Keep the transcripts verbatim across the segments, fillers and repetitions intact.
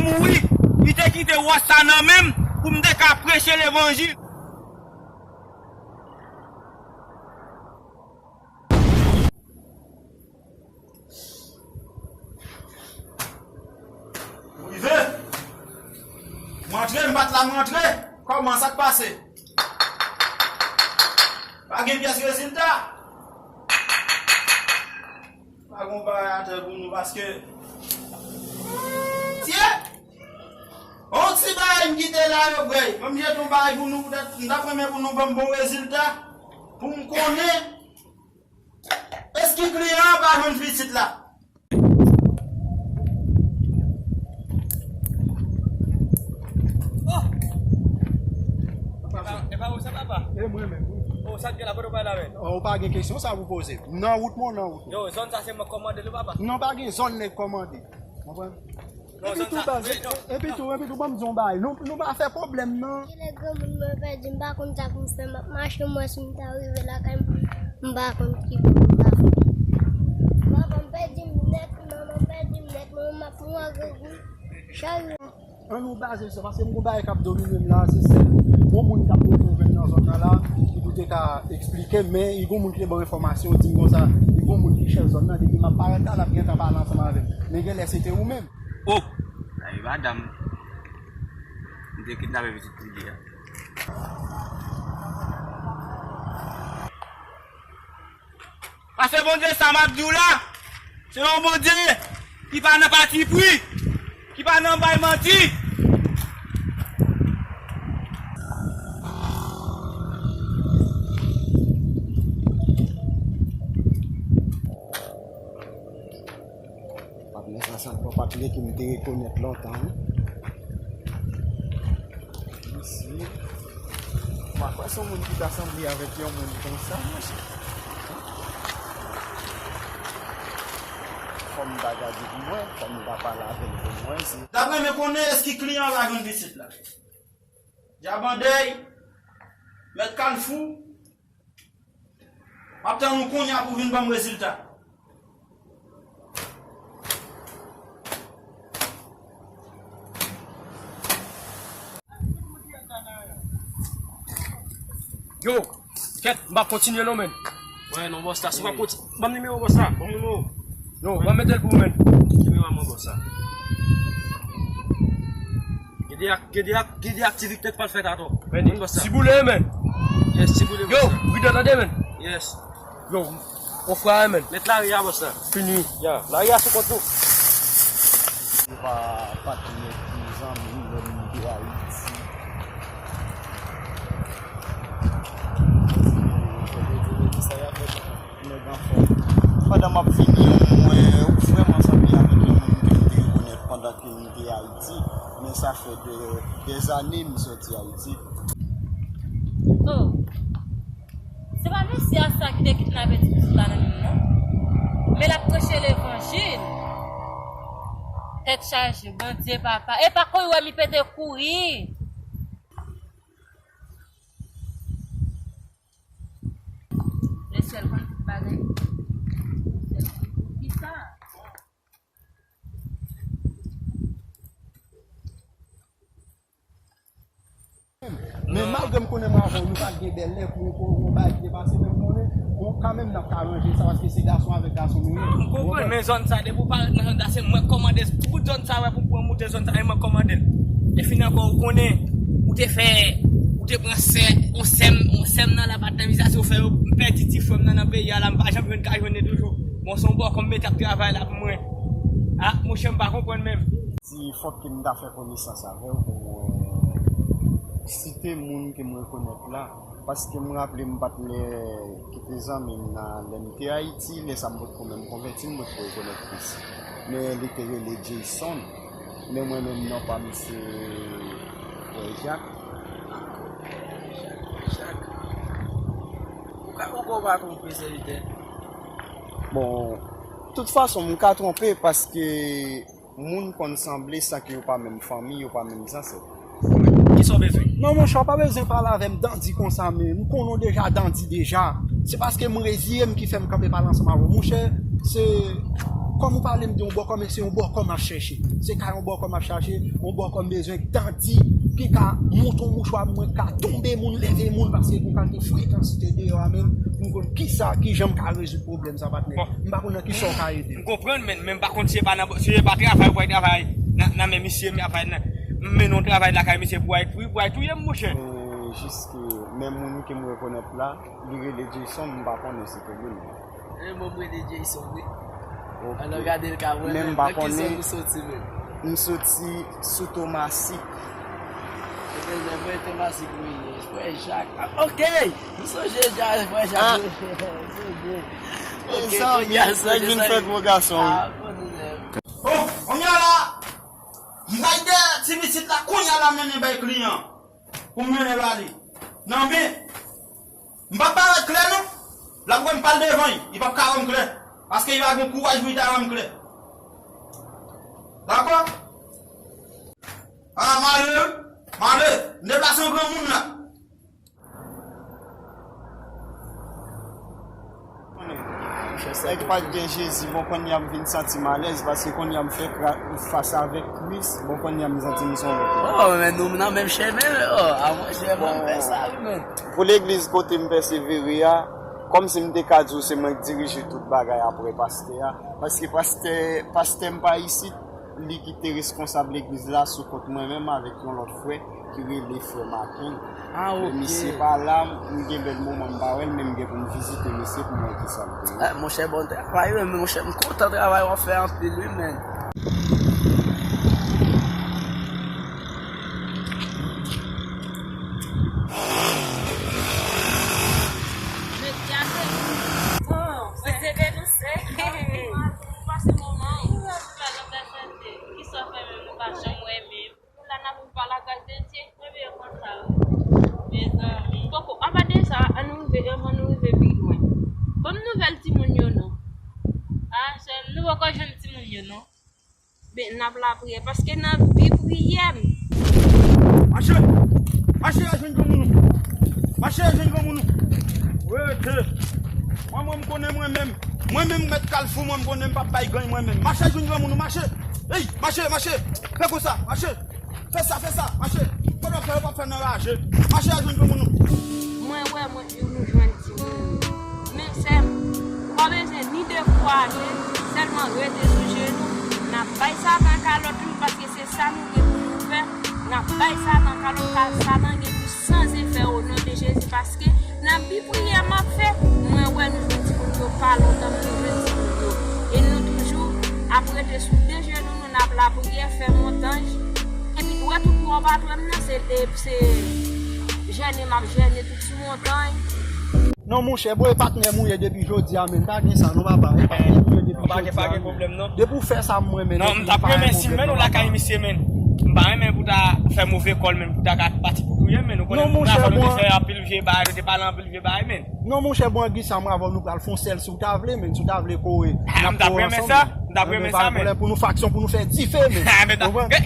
Mouri, li te kite wòch sa nan men m pou m te ka preche levanjil. M rive. M antre, m pa t la, m antre. Kòman sa k pase? Pa gen pyès rezilta. Pa gon bagay atè pou nou paske. Tye! On ti bagay m kite la yo, bwè. Ban m jete on bagay pou nou, poutèt m t ap renmen pou nou ban m bon rezilta. Pou m konnen. Èske kliyan an pa jwenn pitit la? Oh! Papa, e pa ou sa, papa? E mwen menm, wi. Oh, sa k gen la, kote w pral la menm? Oh, ou pa gen kesyon sa pou poze. M nan wout mwen, nan wout mwen. Yo, zòn sa se mwen k kòmande l, papa. Non, pa gen zòn nèg kòmande. Konprann? Non, epi zòn tou, sa, baz, wi, non, epi non. Tou, epi tou, ban m di yon bagay. Nou, nou pa fè pwoblèm, non. Kilè granmoun mwen pèdi, m pa konn sa pou m fè. M ap mache, m wè si m ta rive lakay m, m pa konn ki pou m ta fè. Papa m pèdi m nèt, manman m pèdi m nèt, manman m ap mouri grangou. Chak jou. An nou baze sou sa, paske m gon bagay k ap domine m la, se sèl yon moun k ap bezwen jwenn nan zòn nan la, ki pou te ka eksplike m, men li gon moun ki te ban m enfòmasyon, di m konsa, li gon moun ki chèf zòn nan, depi m ap parèt la, l ap gentan pale ansanm avè m. Men genlè se te ou menm. Oh! Ay, madanm. M te kidnape pitit li a. Paske Bondye sa m ap di w la, se yon Bondye ki pa nan patipri, ki pa nan bay manti. Patnè sa, se yon patnè ke m te rekonèt lontan, wi. Mesye, m pa kwè se yon moun ki ta sanble avèk yon moun konsa, monchè. Fò m ta gade pou mwen, fò m ta pale avè l pou mwen, se. Dapre mwen konnen èske kliyan an pa jwenn pitit la. Djab an dèy, mèt Kalfou, m ap tann ou kounye a pou w vin ban m rezilta. Yo, kèt, m p ap kontinye non, menn. Wè, non, bòs la, si w p ap konti-, ban m nimewo, bòs la, ban m nimewo. Yo, ban m mete l pou ou, menn. Nimewo a mwen, bòs la. Gen de ak-, gen de ak-, gen de aktivite k pral fèt atò. Menn, bòs la. Siboule, menn. Yes, siboule, bòs la. Yo, pridan tande, menn. Yes. Yo, on frè, menn. Mèt lari a, bòs la. Fini. Ya, lari a sou kont nou. Se pa patnè ki zanmi m lè m te Ayiti. Nèg anfòm. Pandan m ap vini, mwen vrèman sanble avèk yon moun ke m te rekonèt pandan ke m te Ayiti, men sa fè de, dèzane m soti Ayiti. Oh, se pa mesye a sa ki te kidnape ti pitit la nan men m, non? Men l ap preche levanjil. Tèt chaje, Bondye, papa. E pa kouri wè m, li pete kouri. Lè sèl konn tout bagay. Lè sèl konn tout. Kisa? Men malgre m konnen mwen avè w, nou pa t gen bèlè pou yon, pou yon bagay ki te pase, men m konnen, bon, kanmenm n ap ka ranje sa, paske se gason avèk gason nou ye. M konprann, men zòn sa, depi w parèt nan zòn sa, se mwen k kòmande l. Tout zòn sa, wè, pou, pou w moute zòn sa, e mwen k kòmande l. E fin ankò, ou konnen, ou te fè, ou te pran sè, yon sè m, yon sè m nan la pa t nan vizaj, se ou fè yo, m pèdi ti frè m nan, nan peyi a la, m pa janm jwenn, ka jwenn li toujou. Bon, se yon bòkò m mete ap travay la pou mwen. Ah, monchè, m pa konprann menm. Di fòk ke m ta fè konesans avè w pou mwen site moun ke m rekonèt la, paske m raple m patnè ki te zanmi m nan lè m te Ayiti, lè sa m potko menm konvèti, m potko rekonèt Kris. Men li te rele Jason, men mwen menm non pa m se Frè Jak. Jak, Jak. Ou ka, ou ka w pa twonpe, sèvitè. Bon, tout fason, m ka twonpe paske moun konn sanble san ke yo pa menm fanmi, yo pa menm zansèt. Kisa w bezwen? Non, monchè, w pa bezwen pale avè m dandi konsa, men m konnen w deja dandi deja. Se paske m reziye m ki fè m kanpe pale ansanm avè w. Monchè, se Kòm ou pale, m di yon bòkò, men se yon bòkò m ap chèche. Se ka yon bòkò m ap chache, yon bòkò m bezwen k dandi, ki ka monte yon mouchwa pou mwen, ka tonbe moun, leve moun, paske gon kalite frekansite deyò a menm, m konn kisa, kijan m ka rezoud pwoblèm sa, patnè. M pa konn nan kisa w ka ede m. M konprann, men, men m pa konn si e pa nan, si e pa travay ou pral travay nan, nan men misye, m ap travay nan, m mennen yon travay lakay misye pou al, pou, pou al touye m, monchè. E jis ke menm moun ke m rekonèt la, li rele Jason, m pa konnen si se li menm. E mwen, m rele Jason, wi. Ok. Ann gade l ka wè menm, nan ki zòn ou soti menm. M soti sou Tomasik. Ebyen, lè mwen Tomasik, wi, frè Jak. Ah, ok! M sonje ja, frè Jak. Ah. M sonje. Ok, mezanmi, kounye a, nèg vin fè gwo gason, wi. Ah, kounye a. Oh, kounye a la, m pral dèyè ti pitit la, kounye a la, mennen bay kliyan. Pou m mennen ba li. Nan men, m p ap parèt klè non. L ap wè m pral devan l, li p ap ka wè m klè. Paske li pa gen kouraj pou li ta wè m klè. Dakò? A, m ale, m ale. M deplase yon granmoun la. Èk pa t gen Jezi, bon, kounye a m vin santi m alèz, paske kounye a m fè kra-, fas avèk Kris, bon, kounye a m santi m se yon lòt moun. Oh, men nou nan menm chemen, oh, a mwen, chemen m fè sa, wi, men. Pou legliz kote m pèsevere a, kòmsi m te ka di w se mwen k dirije tout bagay apre pastè a, paske pastè, pastè m pa isit, li ki te reskonsab legliz la sou kont mwen menm avèk yon lòt frè ki rele frè Makin. Ah, ok. Men misye pa la, m gen bèl moman m pa wè l, men m gen pou m vizite misye pou m wè kisa l te ye. Eh, monchè, bon travay, wi, men monchè, m kontan travay w ap fè anpil, wi, men. Mwen te denou se. Pase moman. Kisa w fè menm, nou pa janm wè menm. La n ap viv pa lagras de Dye. Mwen byen kontan wi. Mezanmi. Poko, apa de sa, ann nou rive, anvan nou rive pi lwen. Ban m nouvèl timoun yo non. Ah, sè m, nou poko jwenn timoun yo non. Ben, n ap lapriyè, paske nan bi priyè m. Mache! Mache al jwenn granmoun ou! Mache al jwenn granmoun ou! Rete! Mwen, mwen, m konnen mwen menm. Mwen menm mèt Kalfou, mwen, m konnen m p ap bay ganny mwen menm. Mache al jwenn granmoun ou, mache! Ey, mache, mache! Fè konsa, mache! Fè sa, fè sa, mache! Fò w fè, w p ap fè nan raje. Mache al jwenn granmoun ou! Mwen wè, mwen di w nou jwenn timoun. Men sè m, ou pa bezwen ni dekouraje, sèlman rete sou jenou. N ap bay Satan kalòt li, paske se sa nou gen pou nou fè. N ap bay Satan kalòt, ka Satan gen pou sanze fè o non de Jezi, paske nan bi priyè m ap fè, mwen wè nou jwenn timoun yo pa lontan, nou jwenn timoun yo. E nou toujou ap rete sou de jenou nou, n ap lapriyè, fè montanj. Epi wè tout mò patwè m nan, se, se jène m ap jène tout sou montanj. Non, monchè, bon, e patnè m ou ye depi jodi a, men. Pa gen sa, non, papa. E patnè m ou ye depi jodi a, men. Pa gen, pa gen pwoblèm, non. Depi w fè sa, mwen, men. Non, m t ap renmen si, men, nou lakay misye, men. M pa renmen pou ta fè move kòl, men, pou ta ka pati pou touye m, men. Nou konnen, non, monchè, nou te fè anpil vye bagay, nou te pale anpil vye bagay, men. Non, monchè, bon, Guy, sa, mwen avè w, nou pral fè yon sèl, si w ta vle, men. Si w ta vle kore, n ap kore ansanm. M t ap renmen sa. M t ap renmen sa, men. Pou nou faksyon, pou nou fè dife, men.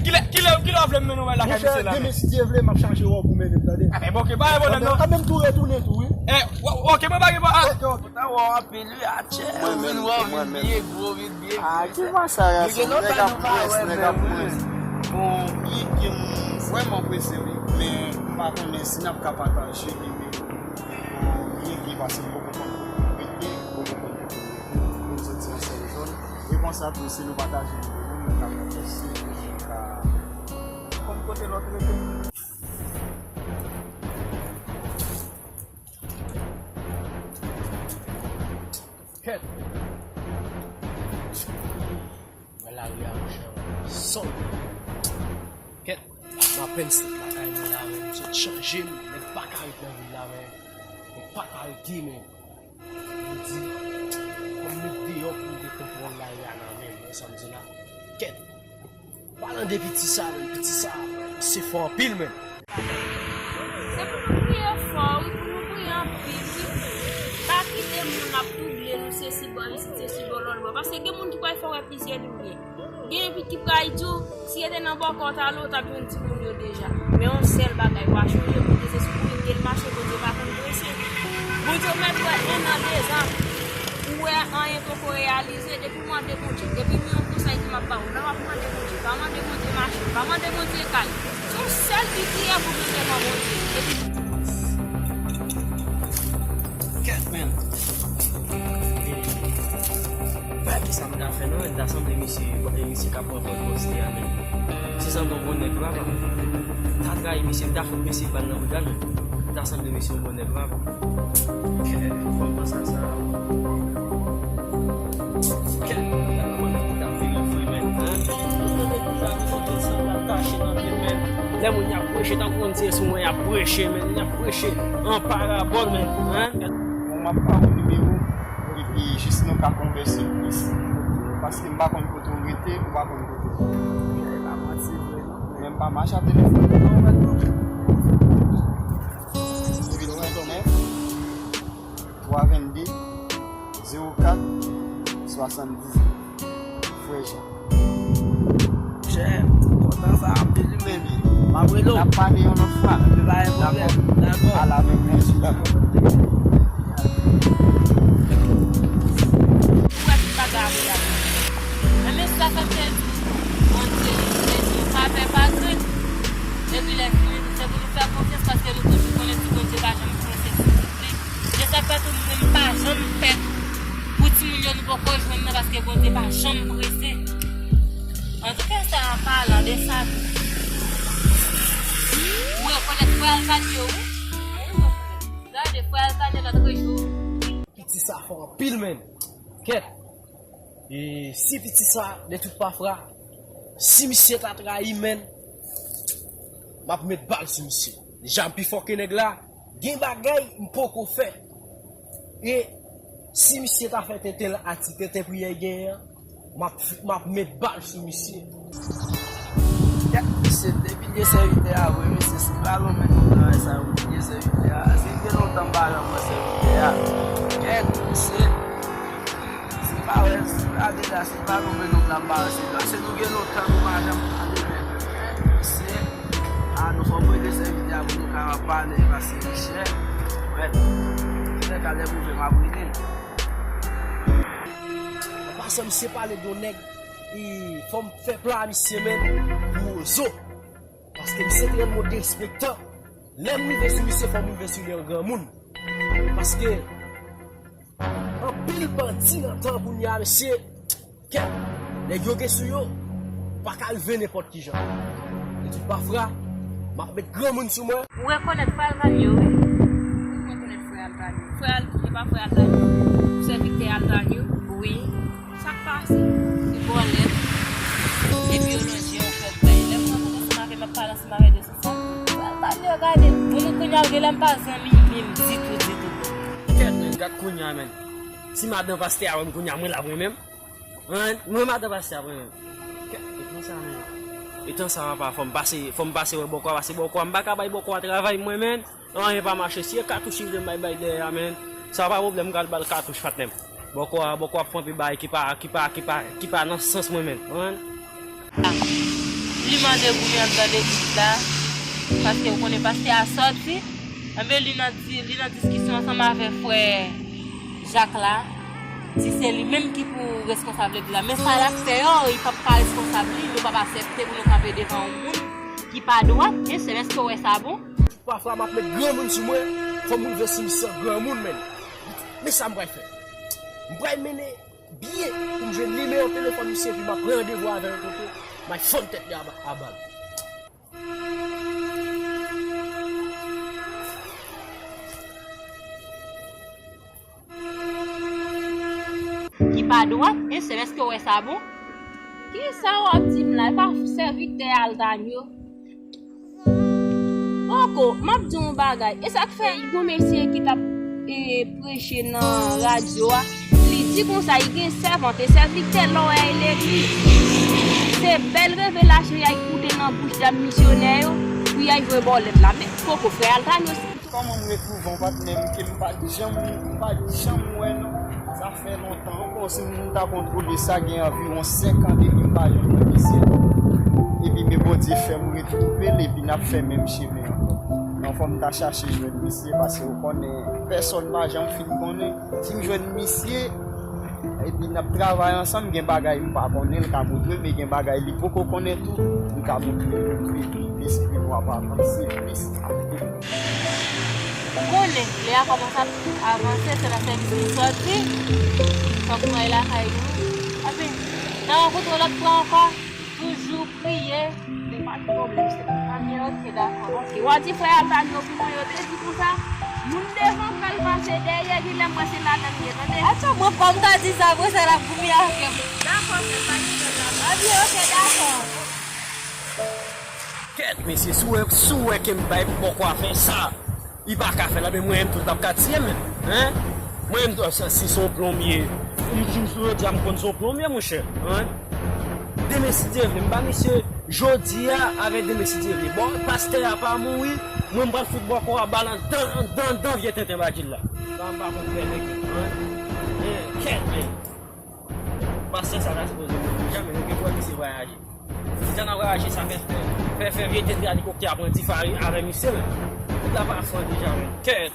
Kilè, kilè, kilè w vle m mennen w lakay misye la, men? Monchè, demen, si Dye vle, m ap chache wòb ou mennen m, tande? A, men, bon, ok, pa gen pwoblèm, non. Anben, anben m tou retounen tou, wi. Eh, w-, w-, ok, mwen pa gen pwoblèm. Ok, ok. Kontan wè w anpil, wi, atchè. Ou vin wè w vin byen gwo, vin byen gwo. Ah, ki masaya sa, nèg ap prens, nèg ap prens. Bon, Guy, Guy, m vrèman prese, wi. Men, m pa konnen si n ap ka pataje, men, bon, Guy, Guy, paske m poko konn kote l rete, m poko konn kote l rete. Pou n soti yon sèl zòn. E konsa tou, si nou pataje nimewo nou, nou ka konn kote lòt rete. Kèt! Mwen lari a, monchè, son. Kèt! M apèn sot lakay mwen la, men m sot chanje, men nèg pa ka ret nan vil la, men. Nèg pa ka ret, men. Yo di, kòm nou deyò pou nou gen kontwòl lari a nan men nou, sa m di la. Kèt! Palan de piti sa, men, piti sa, se fò anpil, men. Se pou nou priye fò, wi, pou nou priye anpil, wi. Pa kite moun ap twouble nou, se si bò isit, se si bò lòt bò. Paske gen moun ki pral fè w wè plizyè limyè. Gen epi ki pral di w, si yo te nan bòkò w t ale, w t ap jwenn timoun yo deja. Men yon sèl bagay, w a chonje Bondye, se sou Bondye l mache, Bondye pa konn prese. Bondye w mèt wè en an, dezan, ou wè anyen poko reyalize, depi w mande Bondye, depi Kèt, men. Bagay sa m ta fè non, men ta sanble misye, misye ka pran kòd poste a, men. Misye sanble yon bon nèg, papa. Ta trayi misye, ta fout misye bal nan bouda, men. Ta sanble misye yon bon nèg, papa. Kèt, fò m panse a sa. Kèt, gade kòman nèg ta vire vre, men, hein? Lè moun y ap preche, tankou moun tire sou mwen, y ap preche, men, y ap preche an parabòl, men, hein? Bon, m ap ba ou nimewo, epi jis nou ka konvèse plis. Paske m pa konn kote w rete, ou pa konn kote w. E pa manti vre, non. Men m pa mache ak telefòn, non, mwen, non. Epi nou mwen konnen. Twa venn de, zewo kat, swasanndiznèf. Frè Jan. Chè, kontan sa anpil wi, baby. M ap rele w. N ap pale yon lòt fwa. Pa gen pwoblèm. Dakò. Dakò. Al avèk mwen. Dakò. Ou wè tout bagay ap reyaji. Men sa fè m te di, Bondye, li te di, pa pè, pa krent. Epi lè fini, se pou nou fè konfyans, paske nou toujou konnen di Bondye pa janm prese, silvouplè. Se sa k fè tou, mwen, m pa janm pè tou. Pou timoun yo, nou poko jwenn nan, paske Bondye pa janm prese. Antouka, sa, an palan de sa tou, ou rekonèt frè Altanyo, wi. Gade, frè Altanyo, lòt jou. Piti sa fò anpil, menn. Kèt. E si piti sa, de tout pafra, si misye ta trayi, menn, m ap met bal sou misye. Deja, m pi fò ke nèg la. Gen bagay m poko fè. E si misye ta fè tenten l a ti tenten priyè l genyen an, m ap, m ap met bal sou misye. Kèt, mesye, depi l ye sèvitè a vre, mesye, se pa lonmen nou pran sa, wi, l ye sèvitè a. Se gen lontan m pa janm wè sèvitè a. Kèt, mesye. Se pa wè, se pa deja, se pa nou menm nou t ap balanse. Paske nou gen lontan nou pa janm pale menm. Se, a, nou fò m rele sèvitè a pou nou ka pale, paske li chè. Wè, se nèg a lè move m ap rele l. An pasan, misye pale de yon nèg, e, fò m fè pla misye menm pou Wozo. Paske misye te yon moun derespektan. Lè m rive sou misye, fò m rive sou li an granmoun. Paske anpil bandi nan tan kounye a, mesye, kèt, nèg yo gen sou yo, pa ka rive nenpòt ki jan. E tout pafra, m ap met granmoun sou mwen. Ou rekonèt frè Altanyo, wi. Ou rekonèt frè Altanyo. Frè Al-, e pa frè Altanyo. Sèvitè Altanyo. Wi. Sa k pase? Se bòlèt. Epi yo lonje yon kòb bay. Lè m pran kòb ansanm avè m, m ap pale ansanm avè l de sou sa. Frè Altanyo, gade. Bon, mwen kounye a, ou genlè m pa zanmi menm ditou, ditou. Kèt, men, gad kounye a, men. Si madan pastè a wè m kounye a, mwen l ap renmen m. Hein? Mwen madan pastè ap renmen m. Kèt, e tan sa, men. E tan sa, papa, fò m pase, fò m pase wè bòkò a, pase bòkò a. M pa ka bay bòkò a travay, mwen, men. Anyen pa mache. Si e katouch li vle m bay, bay dèyè a, men. Sa pa pwoblèm, m ka al ba l katouch, patnè m. Bòkò a, bòkò ap fè anpil bagay ki pa, ki pa, ki pa, ki pa nan sans mwen menm, konprann? Li mande pou li anndan legliz la, paske ou konnen pastè a sòti, enben li nan di, li nan diskisyon ansanm avè frè Jak la, di se li menm ki pou responsab legliz la. Men sa l ap fè yo, li p ap ka responsab li, nou p ap aksepte pou nou kanpe devan yon moun ki pa dwat, mesye, èske w wè sa bon? Pafwa m ap met granmoun sou mwen, fò m rive sou misye granmoun, men. Men sa m pral fè. M pral mennen byen pou m jwenn nimewo telefòn misye, epi m ap pran randevou avè l kote m al fann tèt li a ba-, a bal. Ki pa dwat, mesye, èske w wè sa bon? Kisa w ap di m la? E pa sèvitè Altanyo? Poko, m ap di w yon bagay. E sa k fè yon mesye ki t ap, e, preche nan radyo a, li di konsa, li gen sèvant e sèvitè lè w al legliz. Se bèl revelasyon y al koute nan bouch dam misyonè yo, pou y al voye bòlèt la. Men, poko, frè Altanyo. Kòman m retwouve w, patnè m, ke m pa t janm, m pa t janm wè, non? Sa fè lontan, ankò, si m ta kontwole sa, gen anviwon senk an depi m pa janm wè misye. Epi, men Bondye fè m retwouve l, epi n ap fè menm chemen ankò. Non, fò m ta chache jwenn misye, paske ou konnen, pèsòn pa janm fin konnen. Si m jwenn misye, epi n ap travay ansanm, gen bagay m pa konnen, l ka montre m, e gen bagay li poko konnen tou, m ka montre l tou, epi Espri nou ap avanse plis ak plis. Ou konnen, lè a kòmanse ap avanse, se nan sèvis li sòti. Fòk nou al lakay nou. Anpi, nan rankontre lòt fwa ankò, toujou priye. Men pa gen pwoblèm, se pa gen, oke, dakò. Oke, w a di frè Alvani opinyon yo te di konsa, moun devan pral pase dèyè, genlè mwen se ladan m ye, tande? Atò, mwen kòm ta di sa, vre, sa l ap goumen avè m. Dakò, frè, pa gen pwoblèm. Anpi, oke, dakò. Kèt, mesye, si w wè, si w wè ke m bay bòkò a fè sa, li pa ka fè l, men mwen menm tou, l t ap ka tiye m menm, en? Mwen menm tou, si, si se yon plonbye, li di m sou jodi a, m konn se yon plonbye, monchè, en? Demen, si Dye vle, m ba misye jodi a avèk demen, si Dye vle. Bon, pastè a pa mouri, mwen m pral fout bòkò a bal anndan, anndan, anndan vye tenten badjil la. Sa m pa konn fè nèg yo, en? En, kèt, men. Pastè sa ta sipoze mouri deja, men nou gen pou wè misye vwayaje. Si sa nan vwayaje, sa fè, fè, fè, fè vye tenten a li kokte a pran ti fari avè misye, men. Li la pa fran deja, men. Kèt.